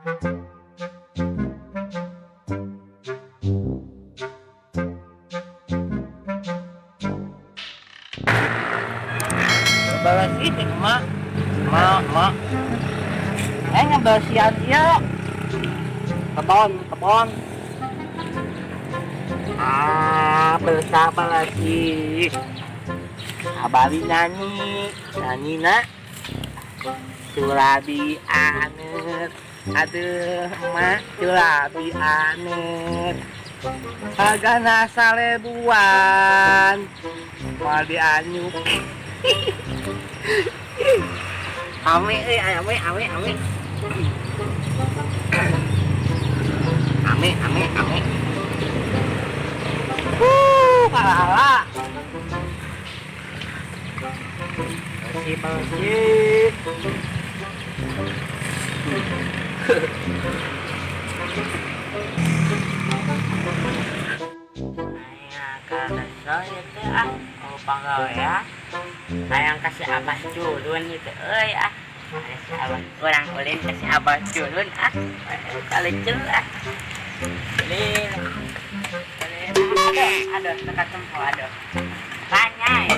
Balas itu emak. Emak, emak. Eh ngebersihan dia. Kebon, kebon. Ah, bersama lagi. Abali nyanyi, nyanyi nak. Surabi anet. Aduh, emak, surabi anet. Hargana 1000-an. Moal dianyuk. Ame euy, ame ame ame. Ame ame ame. Kalala. Bersih bersih. Aya teh ah, oh panggawean. Hayang kasih abah culun itu euy ah. Ada si abah urang ulin kasih abah culun ah. Kalecel ah. Ulin. Ulin. Aduh, aduh, teka tempo aduh. Ranyai.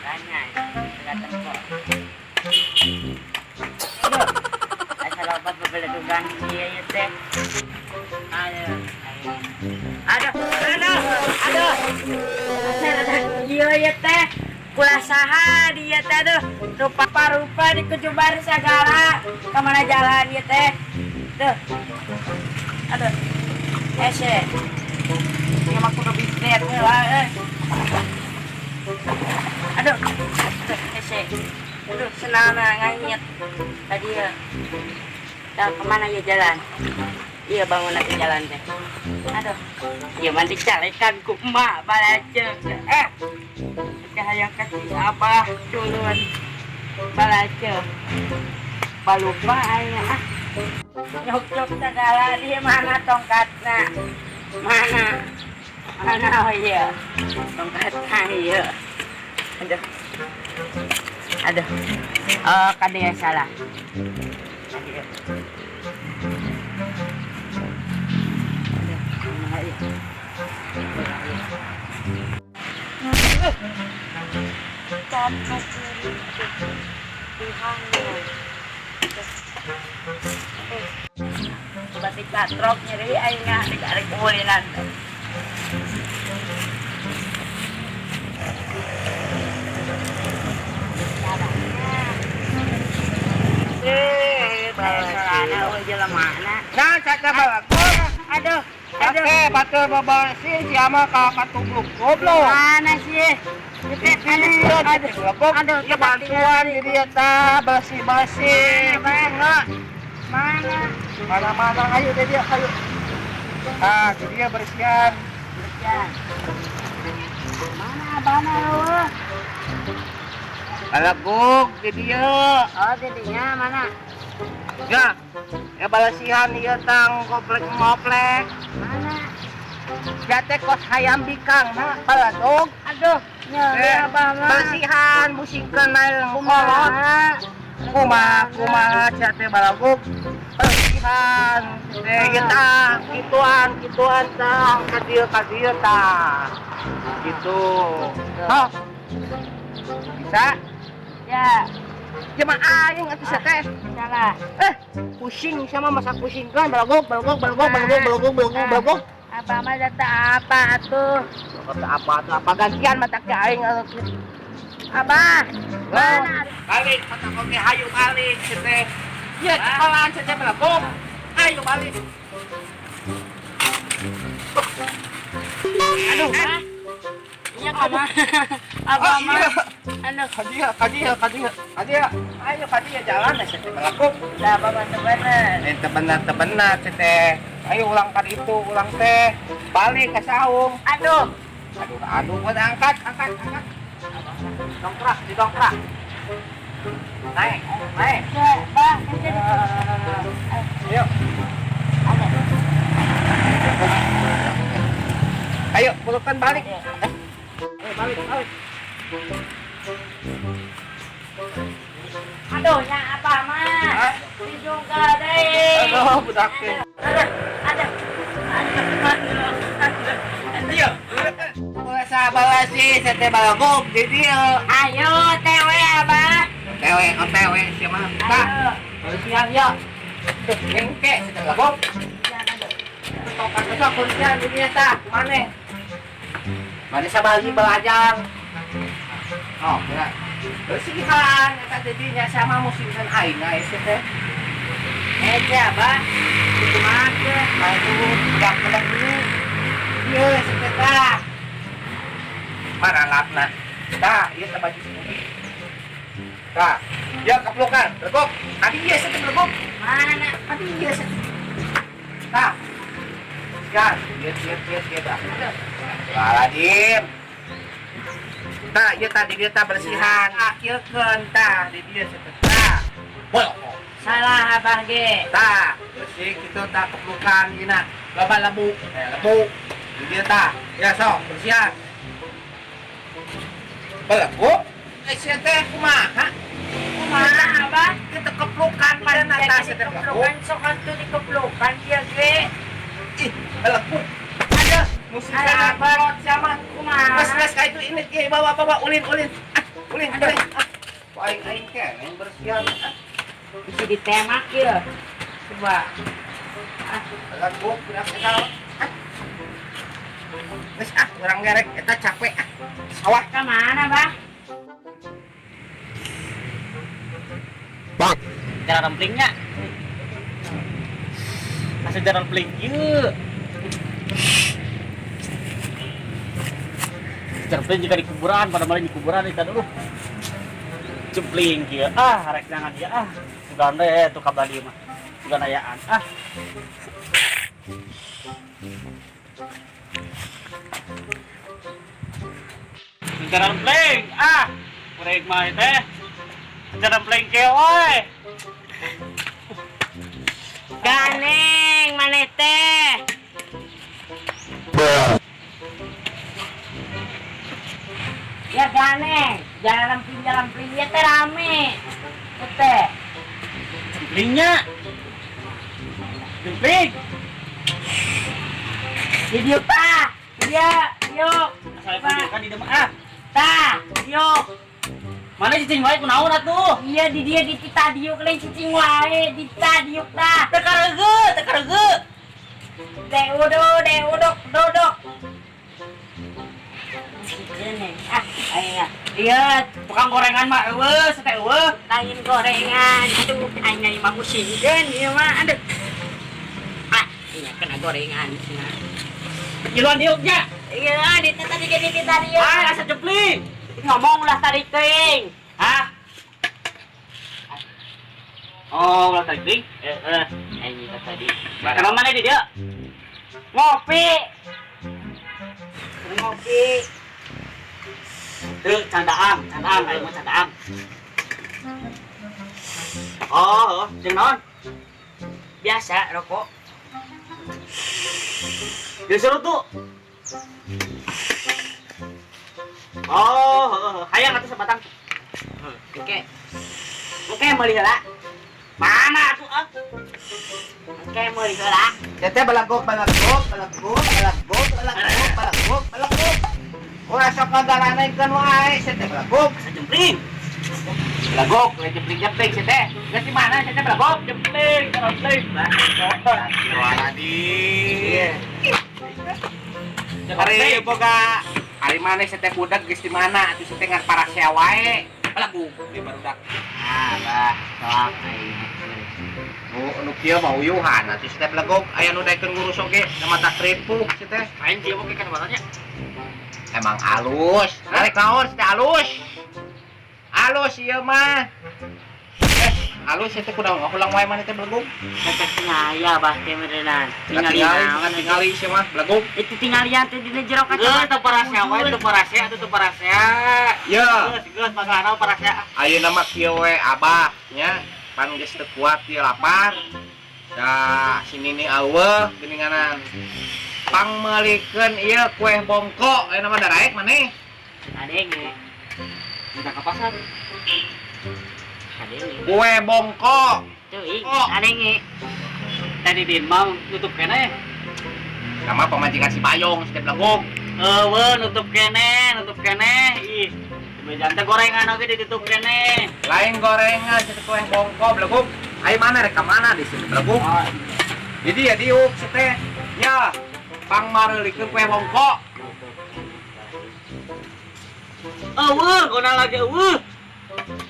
Ranyai. Teka tempo. Aduh. Asa loba bebeledugan ieu ieu teh. Aduh, ayo. Aduh, aduh, aduh. Iya ya teh. Kula saha dia teh aduh. Rupa-rupa dikujubar segala. Kemana jalan ya teh? Tuh. Aduh. Hese. Ini mah kudu bisnis heula euy. Aduh. Tuh, hese. Aduh, senana nganyet. Tadi ya. Dah kemana ya jalan? Iya bangun nanti jalan teh. Aduh. Iya mandi calekan ku emak balaceuk. Eh. Hayang kasih abah culun. Balaceuk. Balupa aing ah. Nyok-nyok segala di mana tongkatna? Mana? Mana oh iya. Tongkatna iya. Aduh. Aduh. Oh, kade yang salah. Aduh. Aduh, mana iya? Capek Berarti katrok nyeri aing arek ulinan. Eh, Solana euy jelemana. Nah, cakap balakur. Aduh, aduh. Oke, batur bebersih siapa ka katubluk goblok. Mana sih? Iya, Aduh, aduh, aduh, ya bantuan di dia ta bersih-bersih. Mana, Mana? Mana-mana ayo deh dia, ayo. Ah, di dia bersihan. Bersihan. Mana abana eueuh? Balagug di dia. Oh, didinya mana? Ya. Ya balasihan ieu tang goblek ngoplek. Mana? Ya teh kos hayam bikang na baladog. Aduh, nyeri abah mah. Bersihan musingkeun nail kolot. Kumaha? Kumaha kumaha sia teh balagug. Bersihan teh ieu tah kituan kituan tah ka dieu tah. Gitu. Hah? Bisa? Ya, Jemaah aing atuh sia teh. salah. Eh, pusing sama masa pusing kan balagog balagog balagog balagog balagog balagog balagog. Abah mah data apa atuh? Kata apa atuh apa gantian mata ke aing atuh. Abah, mana? Balik mata oge hayu balik sia teh. Ieu sekolahan sia teh balagog. Ayo balik. Aduh, ah. Iya kumaha? Abah mah. Aduh, Ka dieu, ka dieu, ka dieu, ka dieu. Ayo ka dieu jalan sia teh balagog. udah abah mah teu bener. Eh, teu bener teu bener sia teh. Ayo ulang ka ditu, ulang teh. Balik ka saung. Aduh, Aduh, aduh, buat angkat, angkat, angkat. Dongkrak, didongkrak. Naik, naik. ya, Bang, kan jadi. Ayo, Aduh. ayo, pulukan balik. Ayo, balik, balik. Aduh, nya abah mah. Hah? Dijungkal deui. Oh, budak teh. Aduh, aduh. Aduh, aduh. Iya. Sabar sih, sete balagog di dieu. Ayo, tewe abah. Tewe, oh tewe siapa mah. Tah, Ayo. bersihan ya. Tuh, engke sete balagog. Tokan besok bersihan di dieu tah, kumaneh? Mana sabali belajar. Oh, kira. Bersihan eta teh nya sama musim aing aya sih teh. Eh, teh abah. Itu mah teh, maju budak-budak dulu. Ieu sete tah. Mana lapna? Tah, ieu teh baju sini. Tah, ya keplukan, legok. Adi ieu sete legok. Mana? Adi ieu sete. Tah. Sian, ieu ieu ieu ieu tah. Waladim. Tah, ieu tadi dia tah bersihan. Ah, kieu keun tah di dieu sete tah. Boleh. Salah abah ge. Tah, bersih kitu tah keplukan ieu na. Loba lebu, lebu. Di dieu tah. Ya sok, bersihan. Beleguk. Eh, sia teh kumaha? Kumaha abah? Kita keplukan pada nata sia teh beleguk. Dikeplukan sok atuh dikeplukan dia ge. Ih, beleguk. Ada musik Ada apa? Siapa? Kumaha? Mas, mas, kayak itu ini, eh, bawa, bawa, ulin, ulin, ah, ulin, ulin. Ah, aing, aing keneh bersihan. Ah, Bisa ditemak ya. Coba. Ah, beleguk, budak eta. Ah. Geus ah, urang gerek eta capek ah. Sawah. Ke mana, Bah? Jalan remplingnya. Asa jalan rempling ieu. Jalan rempling jika di kuburan, pada malam di kuburan itu dulu. Jempling kieu. Ah, rek jangan dia ah. Sugan deh tuh ka Bali mah. Sugan ayaan. Ah. Jalan rempling. Ah. Kurang mah teh. Jalan rempling kieu we. Ganeng maneh teh. Ya ganeng, jalan rempling ya teh rame. Teh. Jemplingnya. Jempling. Di dieu tah. Dia, yuk. Asal kan di depan ah. Tah, yuk. Mana cicing wae kunaon atuh? Iya di dia di tadiuk lain cicing wae di tadiuk tah. Teu kareugeu, teu kareugeu. Dek udo, dek udok, dodok. Ah, ayo. Iya, Tukang gorengan mah eueuh, sete eueuh. lain gorengan. Aduh, aing nyari mah musingkeun ieu mah. Aduh. Ah, iya kena gorengan cenah. Ngiluan diuknya. Iya, di tadi ge di tadi ya. Ah, asa jempling. Ngomong ulah tarik teuing. Hah? Oh, ulah tarik teuing. Heeh, aing tadi. Emang mana di dia? Ngopi. Ngopi. Teu candaan, candaan, aing mah candaan. Oh, jeung naon? Biasa rokok. Jeung seru tuh. Oh, hayang atuh sabatang. Oke. Oke, meuli heula. Mana atuh ah? Oke, meuli heula. Tete balagog, balagog, balagog, balagog, balagog, balagog, balagog. Ulah sok ngagalanegkeun wae, sia teh balagog. Asa jempling. Balagog, lain jempling-jempling sia teh. Geus di mana sia teh balagog? Jempling, jempling. Astagfirullahaladzim. Ari boga ari maneh sia teh budak geus di mana atuh sia teh ngan parasea wae. Balagog di barudak. Ah, bah, sok aing. Nu nu kieu mah uyuhan atuh sia teh balagog aya nu daekeun ngurus oge da mata keripuk sia teh. Aing kieu oge kan badannya. Emang halus. Arek naon sia teh halus. Halus ieu mah. Halus sia teh kudu ulang wae maneh teh balagog. Kata tinggal bah teh meureunan. Tingali tingali sia mah balagog. Itu tinggalian teh dina jero Geus kacamata. teu parasea wae, teu parasea atuh teu parasea. Ya. Geus, geus masalahna parasea. Ayeuna mah kieu we abah nya pan geus teu kuat ieu lapar. Da sini ni eueuh geuninganan. Pangmeulikeun ieu kue bongko ayeuna mah daraek maneh. Adenge. Minta ke pasar. Adenge. Kue bongko. Teuing, Oh. adenge. Teh Titin mah nutup keneh. Nama pamajikan si Bayong si teh beleguk. Eueuh nutup keneh, nutup keneh. Ih, bejaan teh gorengan oge ditutup keneh. Lain gorengan si teh kue bongko beleguk. Ayo mana rek ka mana di sini beleguk. Jadi ya diuk si teh. Ya, pang mareulikeun kue bongko. Eueuh, gona lagi eueuh.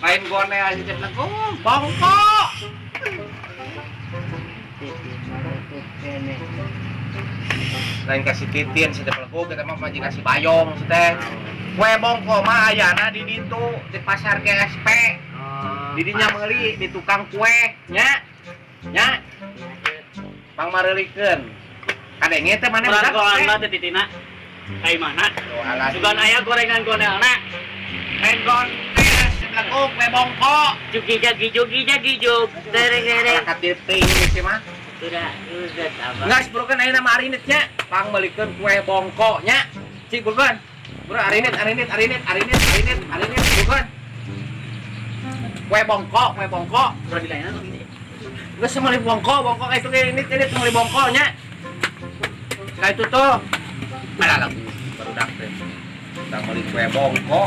Lain gonel si teh beleguk, bongko. Lain kasih Titin si teh beleguk, kita mah pamajikan si Bayong si teh. Kue bongko mah ayana di ditu di pasar GSP. Didinya meuli di tukang kue nya. Nya. Pang mareulikeun. Kadenge teh maneh Kurang budak gorengan teh. teh Titina. Kai mana? Alah, Sugan aya gorengan gonelna. Lain gonel si beleguk kue bongko. Jugi jagi jugi jagi jug. Tereng tereng. Masyarakat teuing sih mah. Udah, udah abah. Enggak, burukeun ayeuna mah arinit nya. Pang meulikeun kue bongko nya. Cik burukeun. Buru arinit arinit arinit arinit arinit arinit burukeun. Kue bongko, kue bongko. Udah di lainna tuh. Geus meuli bongko, bongko ka itu ge ini ini meuli bongko nya. Ka itu tuh. Alah lagu barudak teh. Kita meuli kue bongko.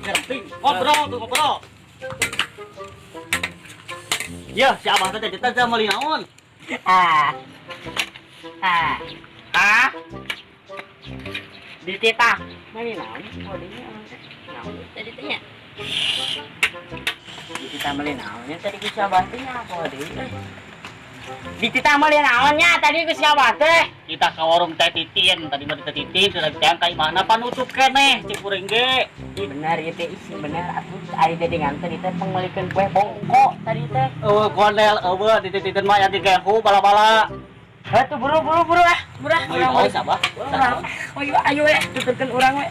Penting ngobrol tuh ngobrol. Ya, si abah teh teh teh meuli naon? Ah. Ah. Ah, Dititah. Meuli naon? Oh, dinya. Naon tadi teh nya? Dititah meuli naon nya tadi ku si abah teh nya apa deui? Dititah meuli naon nya tadi ku si abah teh? Kita ke warung Teh Titin, tadi mah di Teh Titin, sudah ditayang ka imahna panutup keneh cik kuring ge. Benar ieu teh isi bener atuh ari teh nganter ieu teh pangmeulikeun kue bongko tadi teh. Eueuh gondel eueuh di Teh Titin mah yang digehu bala-bala. Heuh tuh buru buru buru ah, buru ah. Ayo ayo sabah. Urang. Ayo ayo we, tuturkeun urang we.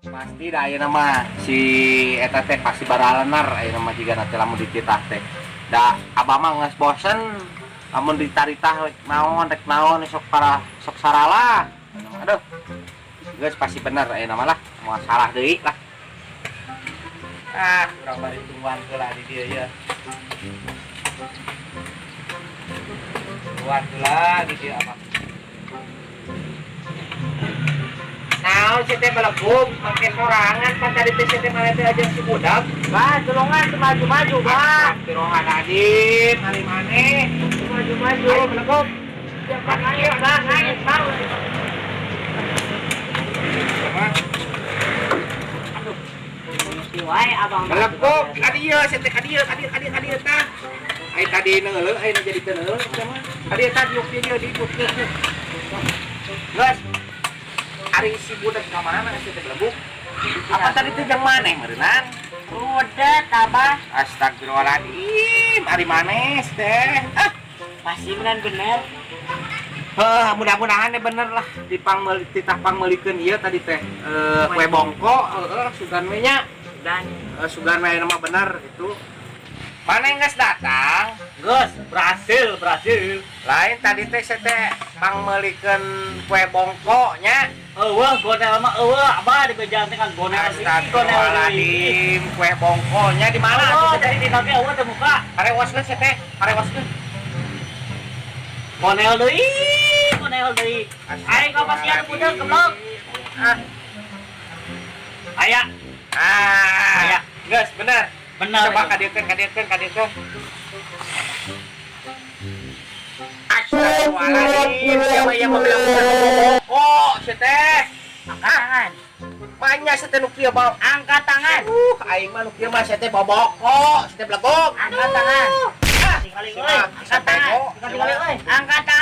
Pasti dah ayeuna mah si eta teh pasti baralenar ayeuna mah jigana teh lamun dititah teh. Da abah mah geus bosen lamun ditaritah rek naon rek naon sok para sok saralah. Aduh. Geus pasti bener ayeuna mah lah, moal salah deui lah. Ah, urang bari tungguan heula di dieu ye. Tungguan heula di dieu abah. Naon si teh belegug make sorangan pan tadi teh si teh mana teh aja si budak. Bah, tulungan teu maju-maju, bah. Astagfirullahaladzim, ari maneh. Maju-maju. Ayo belegug. Ayo, bah, ayo, bah. Aduh. Si wae abang. Belegug, ka dieu si teh ka dieu, ka dieu, ka dieu, ka dieu tah. Ai tadi neuleuh, ayeuna jadi teu neuleuh sia mah. Ka dieu tah diuk dieu diuk dieu. Geus. Ari si budak ka mana si teh belegug? Apa tadi teh jeung maneh meureunang? Udah, abah. Astagfirullahaladzim, ari maneh teh. Ah, Pasti bener bener. Heh, mudah-mudahan ya bener lah di pangmeuli titah pangmeulikeun ieu tadi teh kue bongko heeh sugan we nya. Dan Sugan we mah bener gitu. Maneh geus datang? Geus, berhasil, berhasil. Lain tadi teh saya teh pangmeulikeun kue bongko nya. Eueuh gondel mah eueuh abah di bejaan teh kan gondel deui, gondel deui. Astagfirullahaladzim, kue bongko nya di mana Oh, atuh tadi teh? di kaki eueuh teh muka. Karewaskeun saya teh, karewaskeun. Gondel deui, gondel deui. Aing kapasian budak goblok. Ah, Aya, ah. Aya. Geus, bener. Bener. Coba kadiekeun, kadiekeun, kadiekeun. Astagfirullahaladzim, siapa yang mau bilang bukan bongko, si teh? angkat tangan. Banyak si teh nu kieu bawa. Angkat tangan. Aing mah nu kieu mah si teh boboko, si teh belegog. Angkat tangan. Ah, Tinggali si euy. mah Angkat tangan. bego. Tinggali euy. Angkat tangan.